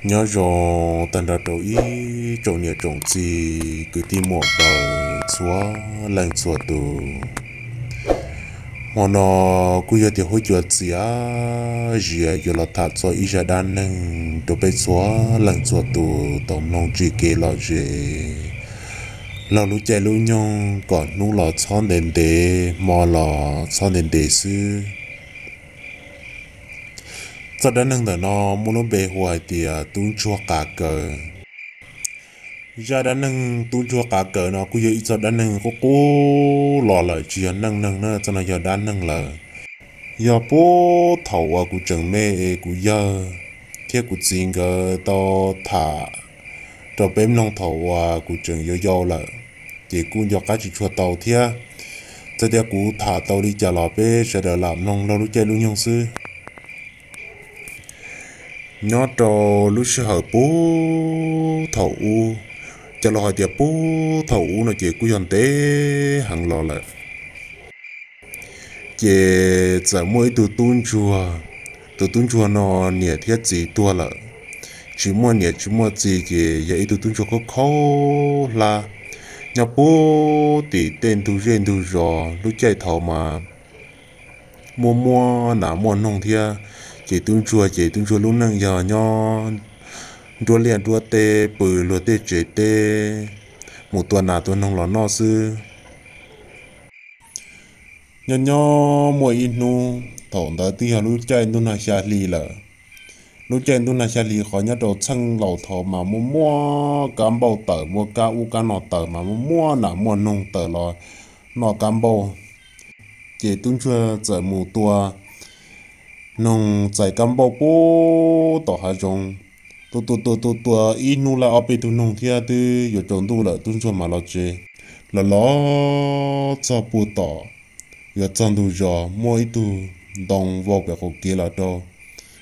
Nyob zoo tag nrho rau ib tsoom niam tsoom txiv kwv tij muam pawg txhua leej txhua tus. Hmo no kuj yog tias huab cua txiav zias yuav los tham txog ib zaj dab neeg rau peb txhua leej txhua tus tau mloog tsim kev lom zem laug lub caij lub nyoog kom hnub los txhob ntev ntev, hmo los txhob ntev ntev xwb. Txoj dab neeg ntawm no muaj lub npe hu hais tias tub ntsuag qav kaws. Zaj dab neeg tub ntsuag qav kaws no kuj yog ib txoj dab neeg qub qub los lawm, tsis yog neej neeg na, txoj no yog dab neeg lawm. Yog puag thaum uas kuv tseem me es kuv yawg thiab kuv txiv nkawd tau tham rau peb mloog thaum uas kuv tseem yau yau lawm, ces kuj nco qab tsis tshua tau thiab. Txawm tias kuv tham tau li cas los peb sawv daws lam mloog laug lub caij lub nyoog xwb. Nyob rau lub sij hawm puag thaum ub, cov laus hais tias puag thaum ub no ces kuj yog ntev heev los lawm, ces txawm muaj ib tug tub ntsuag. Tus tub ntsuag no niam thiab txiv tuag lawm, tsis muaj niam tsis muaj txiv, ces yog ib tug tub ntsuag khaub khaub hlab nyob puag tim tej ntug zej ntug zos. Lub caij thaum mas muaj muaj nas muaj noog thiab, ces tub ntsuag ces tub ntsuag lub neej yog nyob nruab liaj nruab teb, pw luag tej tsev teb, mus tua nas tua noog los noj xwb. Nyob nyob muaj ib hnub, thaum ntawd twb yog lub caij ntuj nag xya hli lawm. Lub caij ntuj nag xya hli qhov nyob rau txheej laus thaum mas muaj muaj kab npauj tawm, muaj kab ub kab no tawm mas muaj muaj nas muaj noog tawm los noj kab npauj. Ces tub ntsuag txawm mus tua noog txais kab npauj puag tom hav zoov. Tua tua tua tua tua ib hnub lawm ob peb tug noog thiab twb yuav tsaus ntuj lawm, tub ntsuag mam los tsev. Los los txog puag tom yuav txog ntug zos, muaj ib tug ntoo vau pem qaum kev los rau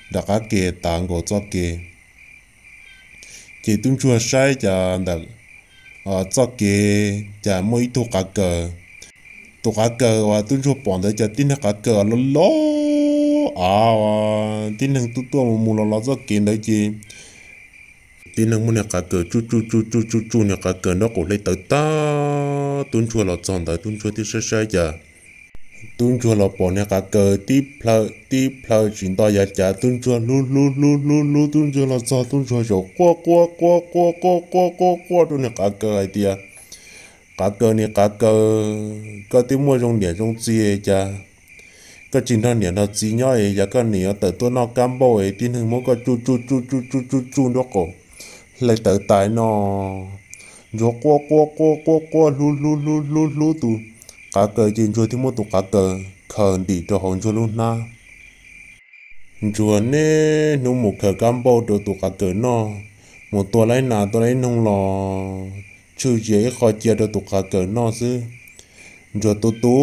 nram qab kev tav nkaus txoj kev. Ces tub ntsuag saib cas ntawm txoj kev cas muaj ib tug qav kaws. Tus qav kaws uas tub ntsuag pom ntawd cas tib neeg qav kaws loj loj av, tib neeg tuaj tuaj mus mus los los txoj kev ntawd ces tib neeg muab niag qav kaws tsuj tsuj tsuj tsuj tsuj tsuj, niag qav kaws nraub qaum hle tawv tag. Tub ntsuag los txog ntawd tub ntsuag thiaj saib saib cas tub ntsuag los pom niag qav kaws tib plhaw tib plhaw tsis nto yav cav. Tub ntsuag hlub hlub hlub hlub hlub tub ntsuag los txog, tub ntsuag zaum quaj quaj quaj quaj quaj quaj quaj quaj rau niag qav kaws hais tias, Qav kaws, niag qav kaws, koj twb muaj zoo niam zoo txiv cas koj tsis nrog niam nrog txiv nyob es yog koj niam yuav tawm tuaj noj kab npauj es tib neeg muab koj tsuj tsuj tsuj tsuj tsuj tsuj tsuj nraub qaum hle tawv tas no. Ntsuag quaj quaj quaj quaj quaj hlub hlub hlub hlub hlub tus qav kaws ces ntsuag thiaj muab tus qav kaws khaws ntim rau hauv ntsuag lub hnab. Ntsuag niaj hnub mus khaws kab npauj rau tus qav kaws noj, mus tua laib nas tua laib noog los tshwj cia ib qho cia rau tus qav kaws noj xwb. Ntsuag tu tu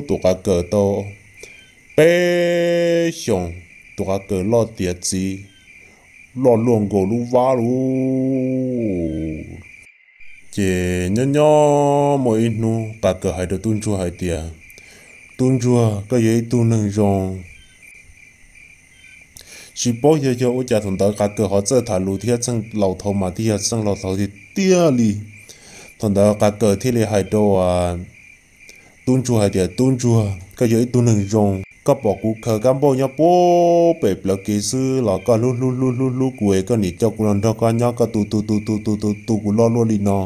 tus qav kaws tau peb xyoos, tus qav kaws loj tiav txiv, loj luaj nkaus lub vab lug. Ces nyob nyob muaj ib hnub qav kaws hais rau tub ntsuag hais tias, Tub ntsuag, koj yog ib tug neeg zoo. Tsis paub yog yog ua cas thaum ntawd qav kaws ho txawj tham lus thiab, txheej laus thaum mas twb yog txheej laus thaum tiag tiag li. Thaum ntawd qav kaws thiaj li hais rau tub ntsuag hais tias, Tub ntsuag, koj yog ib tug neeg zoo, koj pom kuv khaws kab npauj nyob puag pem plawv kev xwb los koj hlub hlub hlub hlub hlub kuv es koj niam coj kuv los nrog koj nyob, koj tu tu tu tu tu tu tu kuv loj luaj li no.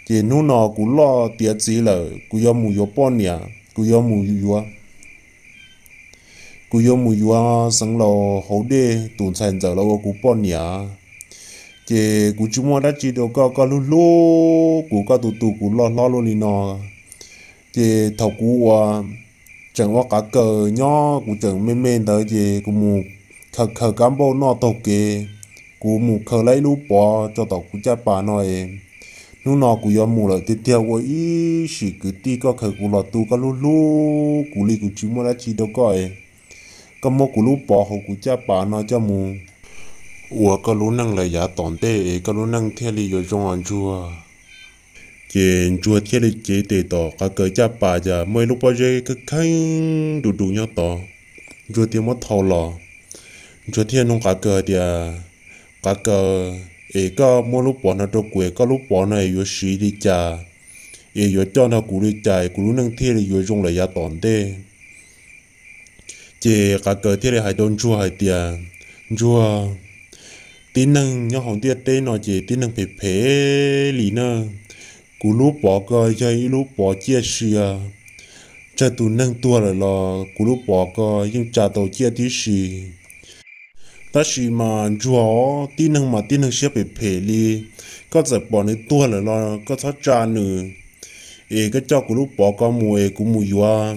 Ces hnub no kuv loj tiav txiv lawm, kuv yuav mus yuav poj niam, kuv yuav mus yuav kuv yuav mus yuav xeev laus hauv dej tus ntxhais ntxawm los ua kuv poj niam. Ces kuv tsis muaj dab tsi rau koj, koj hlub hlub kuv, koj tu tu kuv loj hlob luaj li no. Ces thaum kuv ua, tseem ua qav kaws nyob, kuv tseem me me ntawd ces kuv mus khaws khaws kab npauj noj taug kev, kuv mus khaws lawm ib lub pov tso tom kuv caj pas no es, hnub no kuv yuav mus lawm tiag tiag, ua ib sim kwv tij koj khaws kuv los tu, koj hlub hlub kuv li, kuv tsis muaj dab tsi rau koj es, koj muab kuv lub pov hauv kuv caj pas no coj mus ua koj lub neej lawm yav tom ntej es koj lub neej thiaj li yuav zoo os ntsuag. Ces ntsuag thiaj li cev tes tom qav kaws caj pas, cas muaj ib lub pob zeb kheej kheeb du du nyob tod. Ntsuag thiaj muab thau los, Ntsuag thiaj nug qav kaws hais tias, Qav kaws, es koj muab lub pov no rau kuv es koj lub pov no es yuav siv li cas, es yuav coj nrog kuv li cas es kuv lub neej thiaj li yuav zoo lawm yav tom ntej? Ces qav kaws thiaj li hais rau ntsuag hais tias, Ntsuag, tib neeg nyob hauv ntiaj teb no ces tib neeg phem phem li na. Kuv lub pov ko yog ib lub pov ciaj sia, tsawg tus neeg tuag lawm los kuv lub pov ko yeej tsa tau ciaj tib si. Tab sis mas ntsuag, tib neeg mas tib neeg siab phem phem li, koj txawm pom nws tuag lawm los koj txhob tsa nws, es koj coj kuv lub pov ko mus es kuv mus yuav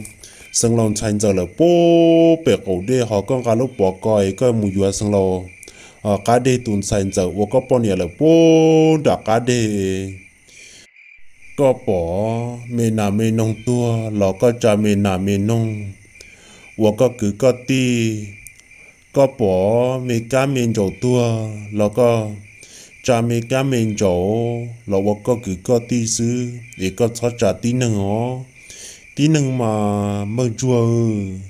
xeev laus ntxhais ntxawm lawm puag pem qaum dej, ho koj nqa lub pov ko es koj mus yuav xeev laus qab deg tus ntxhais ntxawm ua koj poj niam lawm puag nram qab deg. Koj pom me nas me noog tuag los koj tsa me nas me noog ua koj kwv koj tij. Koj pom me kab me ntsaum tuag los koj tsa me kab me ntsaum los ua koj kwv koj tij xwb es koj txhob tsa tib neeg os. Tib neeg mas npawg ntsuag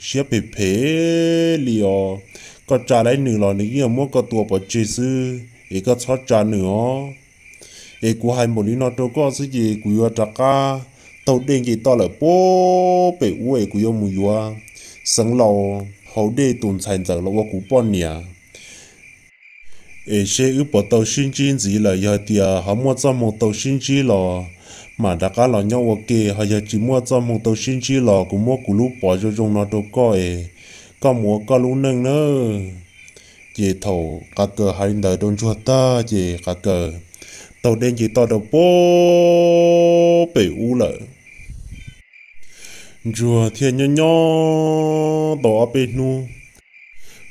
siab phem phem li os, koj tsa laib nws los nws yeej muab koj tua pov tseg xwb es koj txhob tsa nws os. Es kuv hais npaum li no rau koj xwb ces kuv yuav rov qab taug dej nce toj lawm puag pem ub es kuv yuav mus yuav xeev laus hauv dej tus ntxhais ntxawm los ua kuv poj niam. Es seb wb puas tau sib ntsib ntxiv lawm, yog tias ho muaj txoj hmoo tau sib ntsib los mam rov qab los nyob ua ke, ho yog tsis muaj txoj hmoo tau sib ntsib los kuv muab kuv lub pov zoo zoo no rau koj es koj mus ua koj lub neej nawb. Ces thaum qav kaws hais li ntawd rau ntsuag tag ces qav kaws taug dej nce toj rau puag pem ub lawm. Ntsuag thiaj nyob nyob tau ob peb hnub,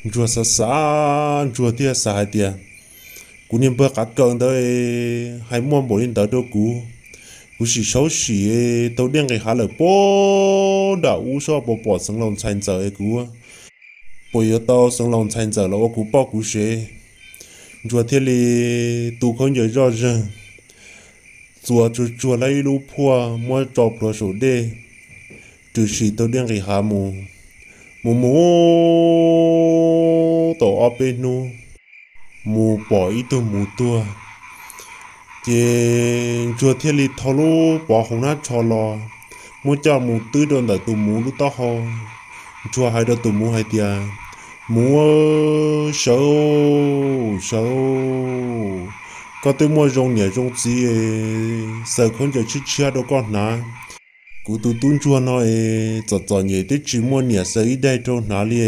ntsuag xav xav, ntsuag thiaj xav hais tias, Kuv niag npawg qav kaws ntawd hais muaj npaum li ntawd rau kuv, kuv sim saub sim taug dej nqis hav lawm puag nram ub seb puas pom xeev laus ntxhais ntxawm es kuv puas yuav tau xeev laus ntxhais ntxawm los ua kuv poj kuv sev. Ntsuag thiaj li tu khaub ncaws zoj zeeg, txua tsuag tsuag lawm ib lub phuaj muab tso plhuav saum dej, rwm sim taug dej nqis hav mus. Mus mus tau ob peb hnub, mus pom ib tug muv tuag. Ces ntsuag thiaj li thau lub pov hauv hnab tsho los, muab coj mus twb rau ntawm tus muv lub taub hau. Ntsuag hais rau tus muv hais tias, Muv, sawv, sawv, koj twb muaj zoo niam zoo txiv, xaws khaub ncaws tshiab tshiab rau koj hnav. Kuv tus tub ntsuag no es txom txom nyem twb tsis muaj niam xaws ib daim rau hnav li.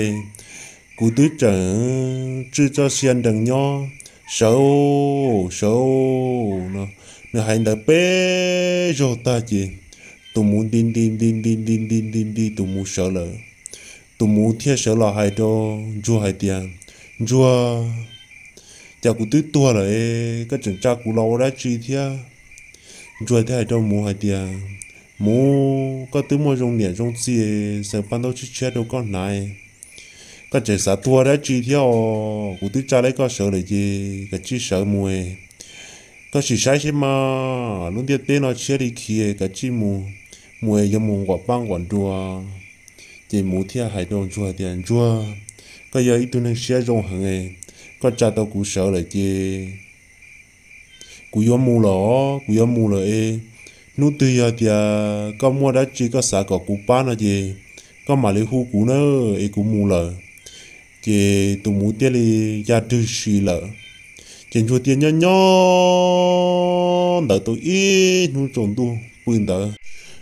Kuv twb tseem tswj txoj sia nrees nyob, sawv, sawv no. Nws hais ntawd peb zaug tag ces tus muv nti nti nti nti nti nti nti nti tus muv sawv lawm. Tus muv thiaj sawv los hais rau ntsuag hais tias, Ntsuag, cas kuv twb tuag lawm, koj tseem tsa kuv los ua dab tsi thiab? Ntsuag thiaj hais rau muv hais tias, Muv, koj twb muaj zoo niam zoo txiv, xaws paj ntaub tshiab tshiab rau koj hnav, koj tseem xav tuag dab tsi thiab os? Kuv twb tsa lawv koj sawv lawm ces kav tsij sawv mus. Koj sim saib seb mas, lub ntiaj teb no tshiab li khi, kav tsij mus, mus yuav mus nquam paj nquam nruas. Ces muv thiaj hais rau ntsuag tias, Ntsuag, koj yog ib tug neeg siab zoo heev, koj tsa tau kuv sawv lawm ces kuv yuav mus lawm os, kuv yuav mus lawm es hnub twg yog tias koj muaj dab tsi koj xav kom kuv pab no ces koj mam li hu kuv na, es kuv mus lawm. Ces tus muv thiaj li ya rwg si lawm. Ces ntsuag thiaj nyob nyob ntawd tau ib hnub tsaus ntuj pw ntawd.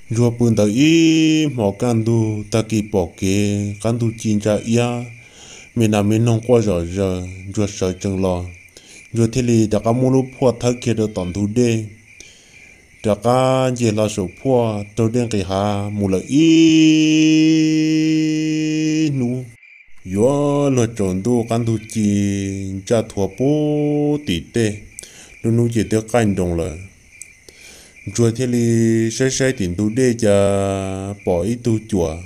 Ntsuag pw ntawd ib hmos kaj ntug, tag kis pom kev qab ntug ci ntsa iab, me nas me noog quaj zom zaws, ntsuag sawv tsees los. Ntsuag thiaj li rov qab muab lub phuaj thawb kiag rau tom ntug dej, rov qab nce hlo saum phuaj taug dej nqis hav mus lawm ib hnub. Yuav luag tsaus ntuj qab ntug ci ntsaj thuav puag tim tej, lub hnub ces twb qaij nroos lawm. Ntsuag thiaj li saib saib tim ntug dej cas pom ib tug cuam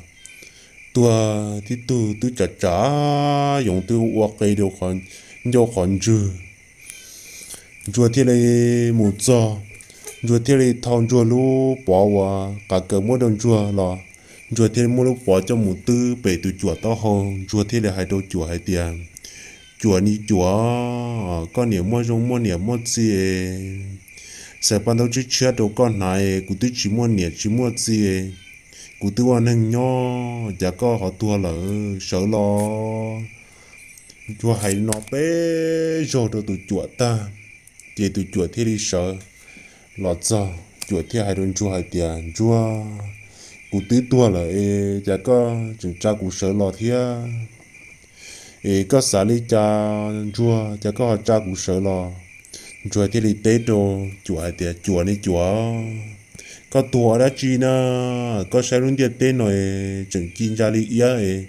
tuag tib tug twb tsav tsav yoov twb ua qe rau ncauj qhov ntswg. Ntsuag thiaj li mus txog, ntsuag thiaj li thau ntsuag lub pov uas qav kaws muab rau ntsuag los, ntsuag thiaj li muab lub pov coj mus twb pem tus cuam taub hau. Ntsuag thiaj li hais rau cuam hais tias, Cuam ne cuam, koj niam muaj zoo muaj niam muaj txiv, xaws paj ntaub tshiab tshiab rau koj hnav, kuv twb tsis muaj niam tsis muaj txiv, kuv twb ua neeg nyob, cas koj ho tuag lawm, sawv los. Ntsuag hais no peb zaug rau tus cuam tag, ces tus cuam thiaj li sawv los txog. Cuam thiaj hais rau ntsuag hais tias, Ntsuag, kuv twb tuag lawm es cas koj tseem tsa kuv sawv los thiab? Es koj xav li cas ntsuag, cas koj ho tsa kuv sawv los? Ntsuag thiaj li teb rau cuam hais tias, Cuam ne cuam, koj tuag ua dab tsi na? Koj saib lub ntiaj teb no es tseem ci ntsa li iab es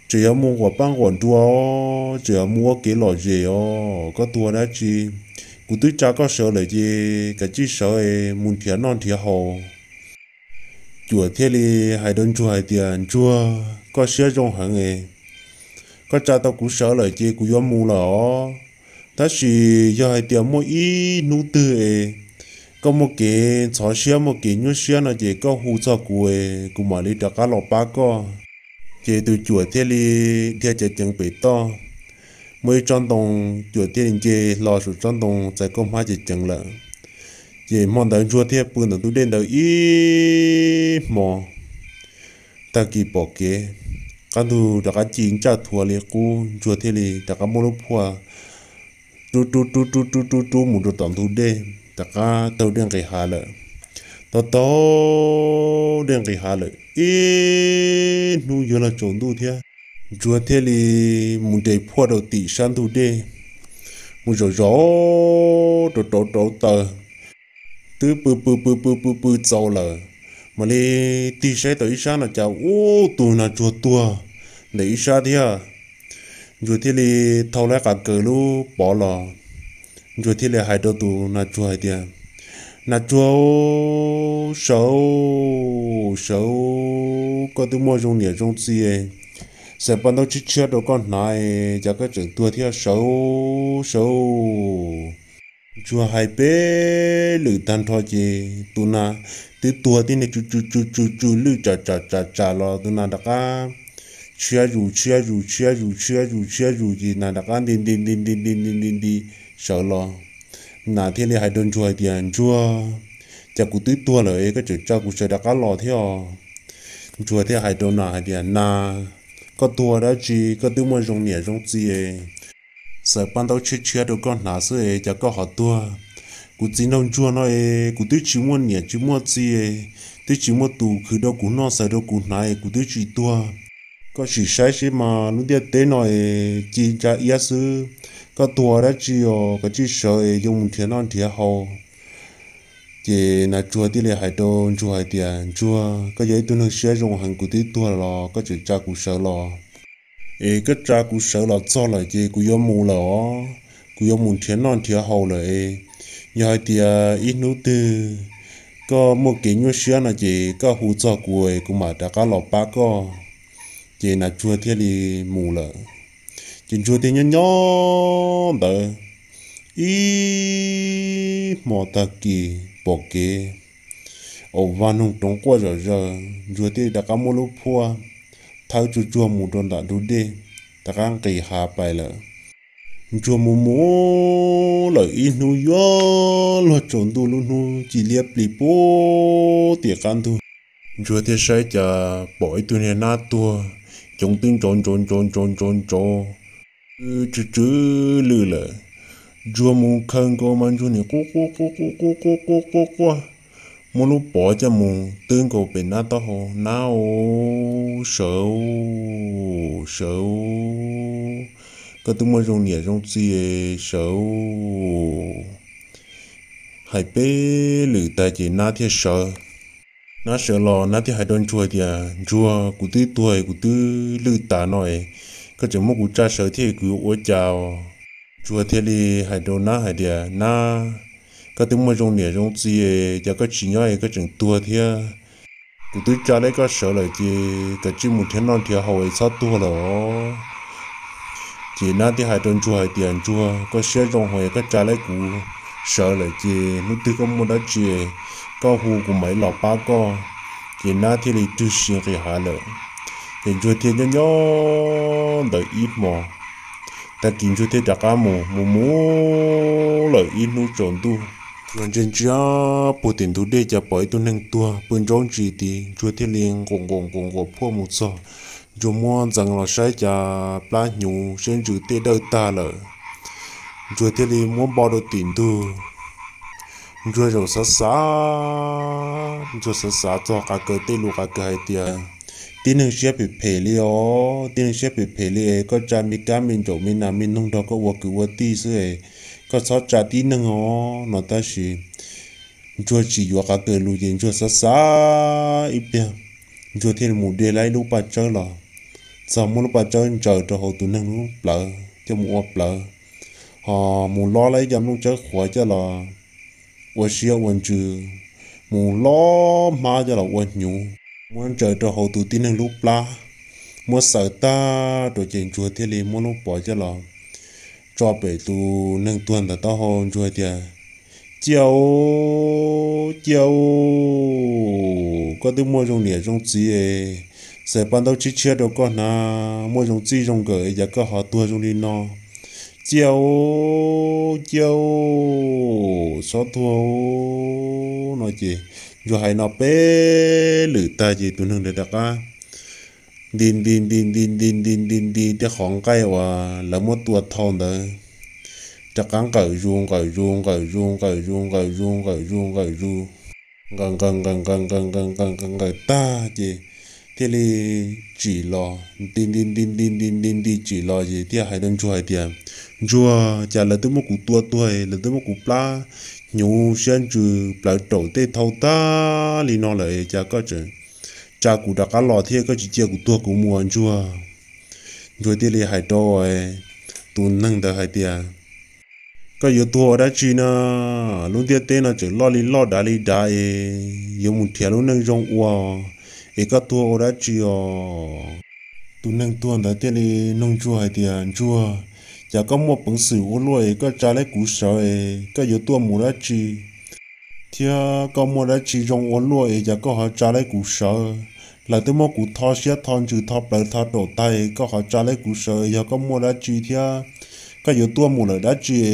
tseem yuav mus quam paj quam nruas, tseem yuav mus ua kev lom zem os, koj tuag ua dab tsi? Kuv twb tsa koj sawv lawm ces kav tsij sawv es mus nrhiav noj nrhiav haus. Cuam thiaj li hais rau ntsuag hais tias, Ntsuag, koj siab zoo heev es koj tsa tau kuv sawv lawm ces kuv yuav mus lawm os. Tab sis yog hais tias muaj ib hnub twg es koj muaj kev ntxhov siab muaj kev nyuaj siab no ces koj hu txog kuv es kuv mam li rov qab los pab koj. Ces tus cuam thiaj li dhia ceev ceev pem toj, muaj ib tsob ntoo, cuam thiaj li nce hlo saum tsob ntoo txais kauj hmab ceev ceev lawm. Ces hmo ntawd ntsuag thiaj pw ntawm ntug dej ntawd ib hmo. Tag kis pom kev, qab ntug rov qab ci ntsaj thuav li qub, ntsuag thiaj li rov qab muab lub phuaj rub rub rub rub rub rub rub mus rau tom ntug dej, rov qab taug dej nqis hav lawm. Taug taug dej nqis hav lawm ib hnub yuav luag tsaus ntuj thiab, ntsuag thiaj li mus nres phuaj rau tim sab ntug dej, mus zaum zov rau rauv rauv taws, twb pw pw pw pw pw pw txaus lawm, mam li tig saib tau ib sab no cas ub tus nas tsuag tuag ntawm ib sab thiab. Ntsuag thiaj li thau lawv qav kaws lub pov los, ntsuag thiaj li hais rau tus nas tsuag hais tias, Nas tsuag, sawv, sawv, koj twb muaj zoo niam zoo txiv, xaws paj ntaub tshiab tshiab rau koj hnav, cas koj tseem tuag thiab, sawv, sawv. Ntsuag hais peb lwm tag nrho ces tus nas twb tuag tib neeg tsw tsw tsw tsw tsw lwj tsam tsam tsam tsam los tus nas rov qab tshiab zus tshiab zus tshiab zus tshiab zus tshiab zus ces nas rov qab nti nti nti nti nti nti nti nti sawv los. Nas thiaj li hais rau ntsuag hais tias, Ntsuag, cas kuv twb tuag lawm es koj tseem tsa kuv sawv rov qab los thiab os? Ntsuag thiaj hais rau nas hais tias, Nas, koj tuag dab tsi, koj twb muaj zoo niam zoo txiv, xaws paj ntaub tshiab tshiab rau koj hnav xwb es cas koj ho tuag? Kuv txiv nraug ntsuag no es kuv twb tsis muaj niam tsis muaj txiv, twb tsis muaj tus khwv rau kuv noj xaws rau kuv hnav es kuv twb tsis tuag. Koj sim saib seb mas lub ntiaj teb no es ci ntsa iab xwb, koj tuag dab tsi os, koj tsis sawv es yuav mus nrhiav noj nrhiav haus. Ces nas tsuag thiaj li hais rau ntsuag hais tias, Ntsuag, koj yog ib tug neeg siab zoo heev, kuv twb tuag los koj tseem tsa kuv sawv los. Es koj tsa kuv sawv los txog lawm ces kuv yuav mus lawm os, kuv yuav mus nrhiav noj nrhiav haus lawm es yog hais tias ib hnub twg koj muaj kev nyuaj siab no ces koj hu txog kuv es kuv mam rov qab los pab koj. Ces nas tsuag thiaj li mus lawm. Ces ntsuag thiaj nyob nyob ntawd ib hmo tag kis pom kev, au, vaj noog roov quaj zom zaws, ntsuag thiaj li rov qab muab lub phuaj thawb tsuag tsuag mus rau ntawm ntug dej, rov qab nqis hav pais lawm. Ntsuag mus mus lawm ib hnub yuav luag tsaus ntuj, lub hnub ci liab plis puag tim qab ntug. Ntsuag thiaj saib cas pom ib tug niag nab tuag, coov twb ntsauv ntsauv ntsauv ntsauv ntsauv ntsauv, tsw tsw lwj lawm. Ntsuag mus khaws nkaus mas ntsuag nim quaj quaj quaj quaj quaj quaj quaj quaj, muab lub pov coj mus twb nkaus pem nab taub hau, Nab aw, sawv, sawv, koj twb muaj zoo niam zoo txiv, sawv. Hais peb lwm tag ces nab thiaj sawv. Nab sawv los nab thiaj hais rau ntsuag tias, Ntsuag, kuv twb tuag kuv twb lwj tas no es koj tseem muab kuv tsa sawv thiab kuv yuav ua cas? Ntsuag thiaj li hais rau nab hais tias, Nab, koj twb muaj zoo niam zoo txiv, cas koj tsis nyob es koj tseem tuag thiab? Kuv twb tsa lawv koj sawv lawm ces koj cia li mus nrhiav noj nrhiav haus es txhob tuag lawm os. Ces nab thiaj hais rau ntsuag hais tias, Ntsuag, koj siab zoo hos, koj tsa lawv kuv sawv lawm ces hnub twg koj muaj dab tsi koj hu kuv mam li los pab koj. Ces nab thiaj li rwg si nqis hav lawm. Ces ntsuag thiaj nyob nyob ntawd ib hmos. Tag kis Ntsuag thiaj rov qab mus mus mus lawm ib hnub tsaus ntuj, Ntsuag ntsia ntsia puag tim ntug dej cas pom ib tug neeg tuag pw ntsaub ntsis tid. Ntsuag thiaj li nqus nqus nqus nqus phuaj mus txog. Ntsuag muab ntxeev los saib cas plab hnyuv siab ntsws tej dawj tag lawm. Ntsuag thiaj li muab npo rau tim ntug. Ntsuag zaum xav xav, Ntsuag xav xav txog qav kaws tej lus, qav kaws hais tias, tib neeg siab phem phem li os, tib neeg siab phem phem li es koj tsa me kab me ntsaum me nas me noog nrog koj ua kwv ua tij xwb es koj txhob tsa tib neeg os no. Tab sis Ntsuag tsis yuav qav kaws lus ces Ntsuag xav xav ib pliag, Ntsuag thiaj mus de lawm ib lub paj tsawb los txog, muab lub paj tsawb ntsaws rau hauv tus neeg lub plawv coj mus ua plawv, ho mus lob lawm ib co nplooj tsawb qhuav coj los ua siab ua ntsws, mus lob hmab coj los ua hnyuv, muab ntsaws rau hauv tus tib neeg lub plab, muab xaws tag rau ces Ntsuag thiaj li muab lub pov coj los tso pem tus neeg tuag ntawd taub hau. Ntsuag tias, ciaj u, ciaj u, koj twb muaj zoo niam zoo txiv es xaws paj ntaub tshiab tshiab rau koj hnav, muaj zoo txij zoo nkawm es cas koj ho tuag zoo li no. Ciaj u, ciaj u, txhob tuag u no ces Ntsuag hais no peb lwm tag ces tus neeg ntawd rov qab nti nti nti nti nti nti nti nti tej qhov nqaij uas lawv muab tua thau ntawd rov qab nqawm zus nqawm zus nqawm zus nqawm zus nqawm zus nqawm zus nqawm zus, nqawm nqawm nqawm nqawm nqawm nqawm nqawm nqawm nqawm tag ces thiaj li tsim los nti nti nti nti nti nti nti tsim los ces thiaj hais rau Ntsuag hais tias, Ntsuag, cas lawv twb muab kuv tua tuag, lawv twb muab kuv plab hnyuv siab ntsws plawv raum tej thau tag li no lawm cas koj tseem tsa kuv rov qab los thiab koj tsis cia kuv tuag kuv mus Ntsuag. Ntsuag thiaj li hais rau tus neeg ntawd hais tias, koj yuav tuag ua dab tsi na? Lub ntiaj teb no tseem loj li loj dav li dav es yuav mus nrhiav lub neej zoo ua es koj tuag ua dab tsi os? Tus neeg tuag ntawd thiaj li nug Ntsuag hais tias, Ntsuag, cas koj muaj peev xwm ua luaj es koj tsa lawv kuv sawv es koj yuav tuaj mus dab tsi? Thiab koj muaj dab tsi zoo ua luaj es cas koj ho tsa lawv kuv sawv? Lawv twb muab kuv tho siab tho ntsws tho plawv tho raum tag es koj ho tsa lawv kuv sawv, yog koj muaj dab tsi thiab koj yuav tuaj mus lawm dab tsi es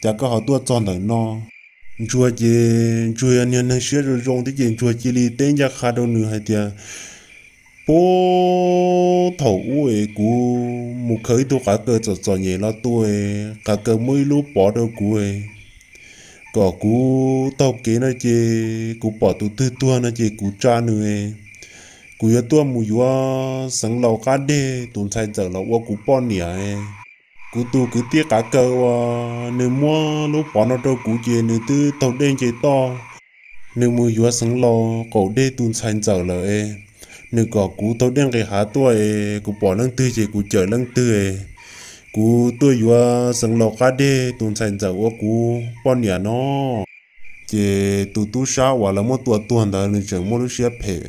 cas koj ho tuaj txog ntawm no? Ntsuag ces Ntsuag yog niag neeg siab zoo zoo thiab ces Ntsuag cia li teb ncaj qha rau nws hais tias, puag thaum ub es kuv mus khaws ib tug qav kaws txom txom nyem los tu es qav kaws muab ib lub pov rau kuv es kom kuv taug kev no ces kuv pom tus twg tuag no ces kuv tsa nws es kuv yuav tuaj mus yuav Xeev Laus qab deg tus ntxhais ntxawm los ua kuv poj niam. Kuv tus kwv tij qav kaws uas nws muab lub pov no rau kuv ces nws twb taug dej nce toj, nws mus yuav Xeev Laus qaum deg tus ntxhais ntxawm lawm es nws kom kuv taug dej nqis hav tuaj es kuv pom leej twg ces kuv cawm leej twg es kuv tuaj yuav Xeev Laus qab deg tus ntxhais ntxawm ua kuv poj niam no. Ces tus tub sab uas lawv muab tua tuag ntawd nws tseem muaj lub siab phem,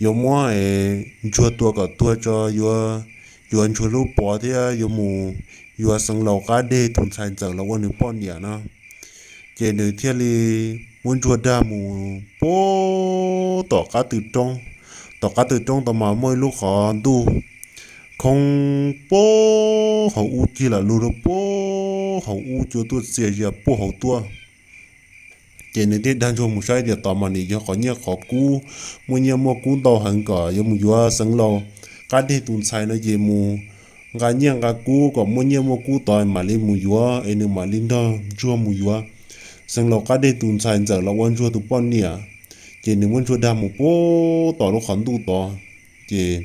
yuav muab Ntsuag tua kom tuag tso yuav, yuav Ntsuag lub pov thiab yuav mus yuav Xeev Laus qab deg tus ntxhais ntxawm los ua nws poj niam no. Ces nws thiaj li muab Ntsuag dag mus puag tom qab tw roob, tom qab tw roob tod mas muaj ib lub qhov ntuj khoob puag hauv ub cig lam lug rau puag hauv ub cua tuaj txias zias puag hauv tuaj. Ces nws thiaj dag Ntsuag mus saib tias tod mas nws yog qhov nyiaj qhov kub, muaj nyiaj muaj kub ntau heev, kom yuav mus yuav Xeev Laus qab deg tus ntxhais no ces mus nqa nyiaj nqa kub kom muaj nyiaj muaj kub tod mam li mus yuav es nws mam li nrog Ntsuag mus yuav Xeev Laus qab deg tus ntxhais ntxawm los ua Ntsuag tus poj niam. Ces nws muab Ntsuag dag mus puag tom lub qhov ntuj tod, ces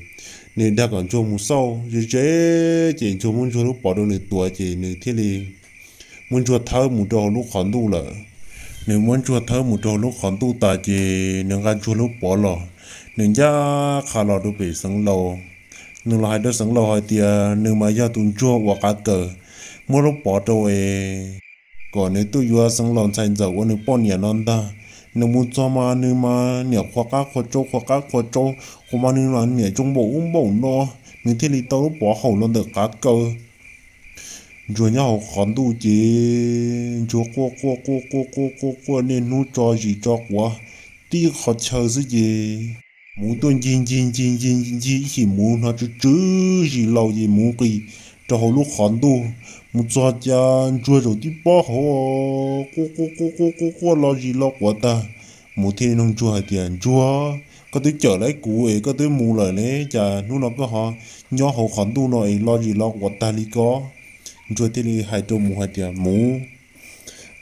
nws dag kom Ntsuag mus xauj ze ze, ces Ntsuag muab Ntsuag lub pov rau nws tuav ces nws thiaj li muab Ntsuag thawb mus rau hauv lub qhov ntuj lawm. Nws muab Ntsuag thawb mus rau hauv lub qhov ntuj tas ces nws nqa Ntsuag lub pov los, nws ncaj qha los rau pem Xeev Laus. Nws los hais rau Xeev Laus hais tias nws mas yog tus Ntsuag uas qav kaws muab lub pov rau es kom nws tuaj yuav Xeev Laus ntxhais ntxawm ua nws poj niam no ntag. Nws mus txog mas nws mas niam qhuas qab qhuas tsau qhuas qab qhuas tsau, qhuas mas nws mas niam tsoo npaum ub npaum no, nws thiaj li tau lub pov haum los ntawm qav kaws. Ntsuag nyob hauv qhov ntuj ces Ntsuag quaj quaj quaj quaj quaj quaj quaj niaj hnub tso zis tso quav tib qhov chaw xwb ces muv tuaj ncig ncig ncig ncig ncig ncig ib chim muv hnov tsw tsw zis laus ces muv nqis rau hauv lub qhov ntuj. Mus txog cas ntsuag zaum tib pob hauv, quaj quaj quaj quaj quaj quaj los zis los quav tag. Mus thiaj li nug ntsuag hais tias, Ntsuag, koj twb cawm lawv kuv es koj twb mus lawm ne, cas hnub no koj ho nyob hauv qhov ntuj no es los zis los quav tag li ko? Ntsuag thiaj li hais rau mus hais tias, Mus,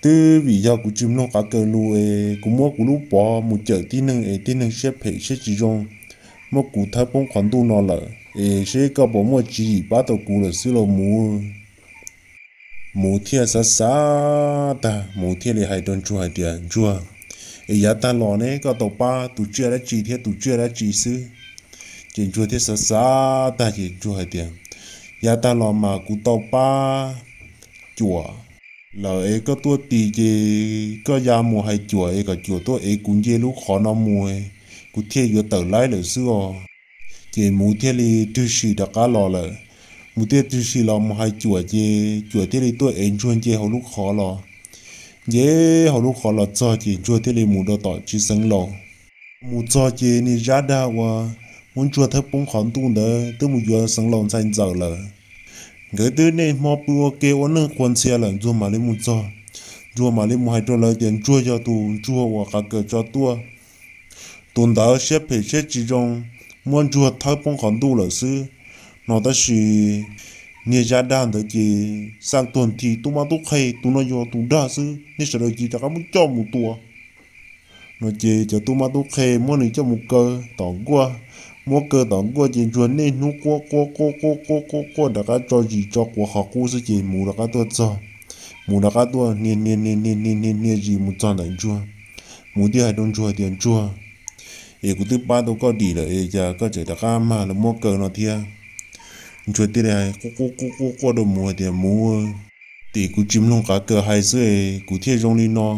twb vim yog kuv tsis mloog qav kaws lus es kuv muab kuv lub pov mus cawm tib neeg es tib neeg siab phem siab tsis zoo, muab kuv thawb poob qhov ntuj no lawm es seb koj puas muaj tswv yim pab tau kuv lawm xwb los mus. Mus thiaj xav xav tag, mus thiaj li hais rau ntsuag hais tias, Ntsuag, es yav tag los ne koj tau pab tus tsiaj dab tsi thiab tus tsiaj dab tsi xwb? Ces ntsuag thiaj xav xav tag ces ntsuag hais tias, Yav tag los mas kuv tau pab cuam lawm es koj tuaj tis ces koj ya mus hais cuam es kom cuam tuaj ev kuv nce lub qhov no mus, kuv thiaj yuav tawm laib lawm xwb os. Ces mus thiaj li twg sim rov qab los lawm. Mus thiaj twg sim los mus hais cuam ces cuam thiaj li tuaj ev ntsuag nce hauv lub qhov los. Nce hauv lub qhov los txog ces ntsuag thiaj li mus rau tom txiv xeev laus. Mus txog ces niag zab dag uas muab ntsuag thawb poob qhov ntuj ntawd twb mus yuav xeev laus ntxhais ntxawm lawm. Nkawd twb niaj hmo pw ua ke ua neej qhuas ntxhias lawm, ntsuag mam li mus txog. Ntsuag mam li mus hais rau lawv tias ntsuag yog tus ntsuag uas qav kaws tso tuaj. Tus ntawd siab phem siab tsis zoo, muab ntsuag thawb poob qhov ntuj lawm xwb no. Tab sis niag zab dag ntawd ces xaj tuag nthi, tub mab tub qhe, tus no yog tus dag xwb, nej sawv daws cia rov qab muab coj mus tua no. Ces cov tub mab tub qhe muab nws coj mus kaw tom nkuaj. Muab kaw tom nkuaj ces ntsuag niaj hnub quaj quaj quaj quaj quaj quaj quaj rov qab tso zis tso quav qhov qub xwb ces mus rov qab tuaj txog. Mus rov qab tuaj hnia hnia hnia hnia hnia hnia zis mus txog ntawm ntsuag. Mus thiaj hais rau ntsuag tias, Ntsuag, es kuv twb pab tau koj dim lawm es cas koj tseem rov qab mag los muab kaw no thiab? Ntsuag thiaj li quaj quaj quaj quaj rau mus hais tias, Mus, tim kuv tsis mloog qav kaws hais xwb es kuv thiaj zoo li no.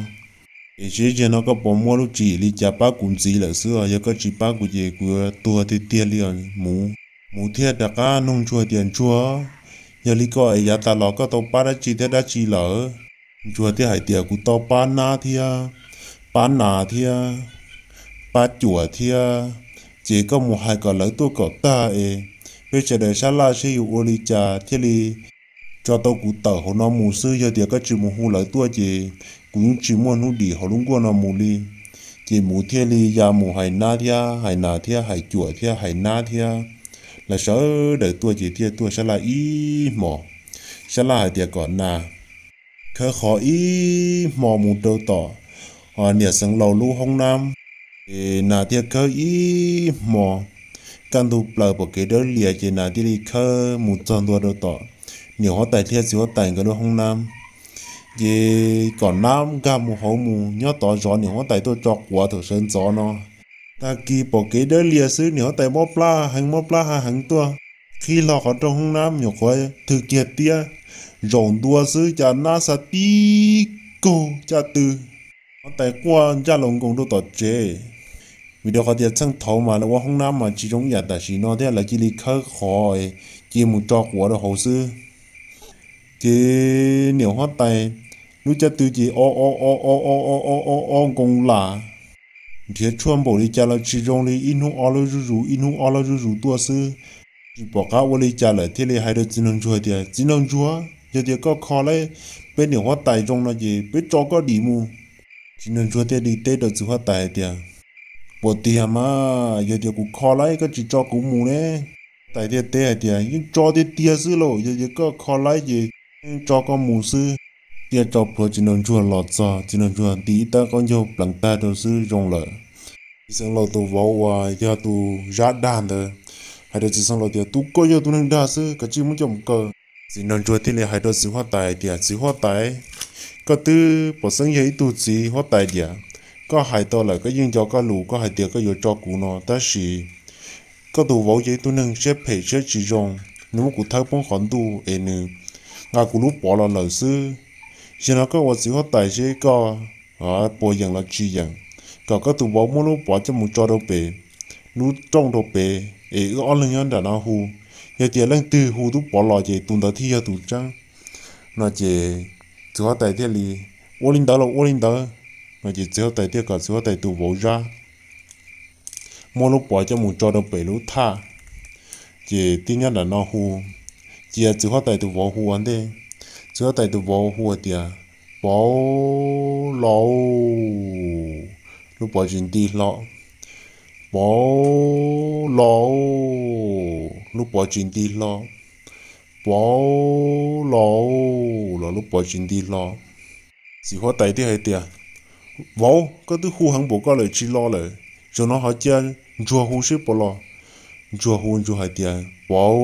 Es seb zaum no koj puas muaj lub tswv yim li cas pab kuv ntxiv lawm xwb os, yog koj tsis pab kuv ces kuv yuav tuag tiag tiag li os mus. Mus thiaj rov qab nug ntsuag tias, Ntsuag, yog li ko es yav tas los koj tau pab dab tsi thiab dab tsi lawm? Ntsuag thiaj hais tias, Kuv tau pab nab thiab, pab nas thiab, pab cuam thiab. Ces koj mus hais kom lawv tuaj kom tag es peb sawv daws sab laj seb yuav ua li cas thiaj li tso tau kuv tawm hauv no mus xwb. Yog tias koj tsis mus hu lawv tuaj ces kuv yeej tsis muaj hnub dim hauv lub nkuaj no mus li. Ces mus thiaj li ya mus hais nab thiab hais nas thiab hais cuam thiab hais nab thiab, lawv sawv daws tuaj ces thiaj tuaj sab laj ib hmos. Sab laj hais tias kom nas khawb qhov ib hmo mus rau tom niam xeev laus lub hoob nab. Ces nas thiaj khawb ib hmo, kaj ntug plaws pom kev dawb lias ces nas thiaj li khawb mus txog ntua rau tom niam huab tais thiab txiv huab tais nkawd lub hoob nab. Ces kom nab nkag mus hauv mus nyob tod zov niam huab tais tuaj tso quav thaum sawv ntxov no. Tag kis pom kev dawb lias xwb niam huab tais mob plab heev, mob plab heev tuaj qhib hlo qhov rooj hoob nab, nyuam qhuav thw kiag tiab zaum ntua xwb cas nab xa tib kaug caj tw, huab tais quaj ncaj los nkoos rau tom tsev. Vim rau qhov tias txheej thaud mas lawv ua hoob nab mas tsis zoo ib yam tam sim no thiab, lawv cia li khawb qhov cia mus tso quav rau hauv xwb. Ces niam huab tais lub caj tw ces o o o o o o o o nkoos lam, nrhiav tshuaj npaum li cas los tsis zoo li, ib hnub o loj zuj zus ib hnub o loj zuj zus tuaj xwb. Tsis pom qab ua li cas lawm thiaj li hais rau txiv nraug ntsuag tias, Txiv nraug ntsuag, yog tias koj kho laib peb niam huab tais zoo no ces peb tso koj dim mus. Txiv nraug ntsuag thiaj li teb rau txiv huab tais hais tias, Puas tiag mas, yog tias kuv kho laib koj tsis tso kuv mus ne? Huab tais thiaj teb hais tias, Yeej tso tiag tiag xwb lauj, yog tias koj kho laib ces yeej tso koj mus xwb. Thiaj tso plhuav txiv nraug ntsuag los txog, txiv nraug ntsuag nti ib tab qaub ncaug pleev tag rau xwb zoo lawm. Txiv xeev laus tus vauv uas yog tus zab dag ntawd hais rau txiv xeev laus tias, Tus koj yog tus neeg dag xwb, kav tsij muab coj mus kaw. Txiv nraug ntsuag thiaj li hais rau txiv huab tais hais tias, Txiv huab tais, koj twb pom xeeb yog ib tug txiv huab tais diam, koj hais tau lawm, koj yeej nco koj lus, koj hais tias koj yuav tso kuv no, tab sis koj tus vauv yog ib tug neeg siab phem siab tsis zoo, nws muab kuv thawb poob qhov ntuj es nws nqa kuv lub pov los lawm xwb. Zaum no koj ua txiv huab tais seb koj puas yeem los tsis yeem, kom koj tus vauv muab lub pov coj mus tso rau pem lub rooj rau pem es wb ob leeg nyob nram no hu. Yog tias leej twg hu tub pov los ces tus ntawd thiaj yog tus tseeb no. Ces txiv huab tais thiaj li, Ua li ntawd los ua li ntawd no. Ces txiv huab tais thiaj kom txiv huab tais tus vauv zab muab lub pov coj mus tso rau pem lub thaj, ces thiaj nyob nram no hu. cia txiv huab tais tus vauv hu ua ntej. Txiv huab tais tus vauv hu tias, Pov, los, lub pov tsis nti hlo. Pov, los, lub pov tsis nti hlo. Pov, los, los lub pov tsis nti hlo. Txiv huab tais thiaj hais tias, Vauv, koj twb hu heev npaum koj lawm tsis los lawm, zaum no ho cia ntsuag hu seb puas los. Ntsuag hu, ntsuag hais tias, Pov,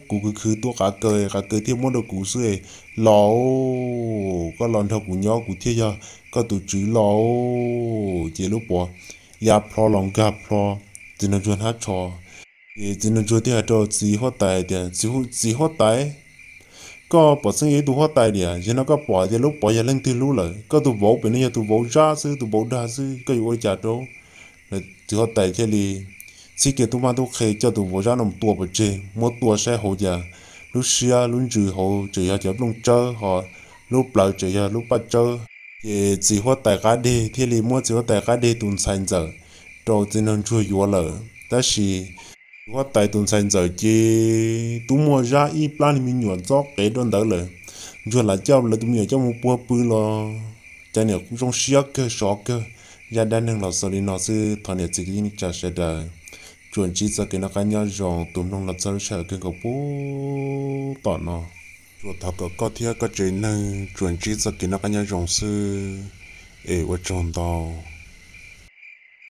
kuv khwv khwv tuaj qav kaws, qav kaws thiaj muab rau kuv xwb. Los, koj los nrog kuv nyob kuv thiaj yog koj tus tswv los. Ces lub pov ya plho los nkag plho txiv nraug ntsuag hnab tsho. Ces txiv nraug ntsuag thiaj hais rau txiv huab tais tias, Txiv huab tais, koj pom xeeb yog ib tug huab tais tiag, yog no koj pom tias lub pov yog leej twg lub lawm, koj tus vauv pem no yog tus vauv zab xwb, tus vauv dag xwb, koj yuav ua li cas rau? Txiv huab tais thiaj li txhib kiag tub mab tub qhe coj tus vauv zab no mus tua pov tseg, muab tua saib hauv cas lub siab lub ntsws hauv tseem yog cov nplooj tsawb, ho lub plawv tseem yog lub paj tsawb. Ces txiv huab tais qab deg thiaj li muab txiv huab tais qab deg tus ntxhais ntxawm rau txiv nraug ntsuag yuav lawm. Tab sis txiv huab tais tus ntxhais ntxawm ces twb muaj zab ib plab niag me nyuam ntxob qev rau ntawd lawm. Ntsuag lam coj lawv tus me nyuam coj mus puag pw los cas niam zoo siab kawg sov kawg. Zaj dab neeg los xaus li no xwb, thov niam txiv kwv tij neej tsa sawv daws tsuas ntsib txoj kev noj qab nyob zoo, tus mloog los txog lub sij hawm kawg nkaus puag tom no. Tsuas thov kom koj thiab koj tsev neeg tsuas ntsib txoj kev noj qab nyob zoo xwb, es ua tsaug ntau.